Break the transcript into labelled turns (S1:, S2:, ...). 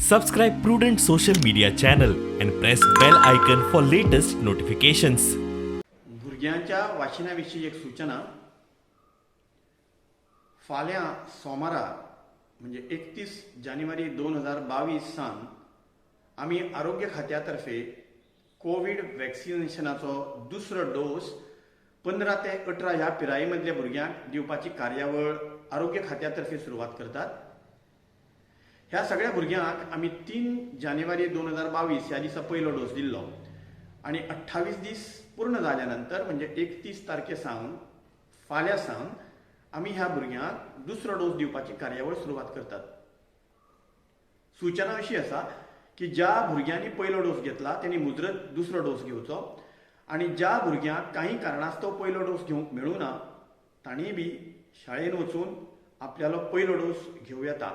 S1: Subscribe Prudent social media channel and press bell icon for latest notifications.
S2: भुरग्यांच्या वाशिना विशीं एक सूचना. फाल्यां सोमारा म्हणजे 31 जानेवारी 2022 सावन आमी आरोग्य खात्या तर्फे कोवीड वॅक्सिनेशनाचो दुसरो डोस 15 ते 18 ह्या पिराये मदल्या भुरग्यांक दिवपाची कार्यावळ आरोग्य खात्या तर्फे सुरवात करतात. ह्या सगळ्या भुरग्यांक आमी 3 जानेवारी 2022 ह्या दिसा पयलो डोस दिल्लो आनी 28 दीस पूर्ण जाल्या नंतर म्हणजे 31 तारखे सावन, फाल्यां सावन आमी ह्या भुरग्यांक दुसरो डोस दिवपाची कार्यावळ सुरवात करतात. सूचना अशी आसा की ज्या भुरग्यांनी पयलो डोस घेतला तेणी मुजरत दुसरो डोस घेवचो आनी ज्या भुरग्यांक काही कारणास्तव पयलो डोस घेवंक मेळूं ना, तांणी बी शाळेन वचून आपल्यालो पयलो डोस घेवं येता.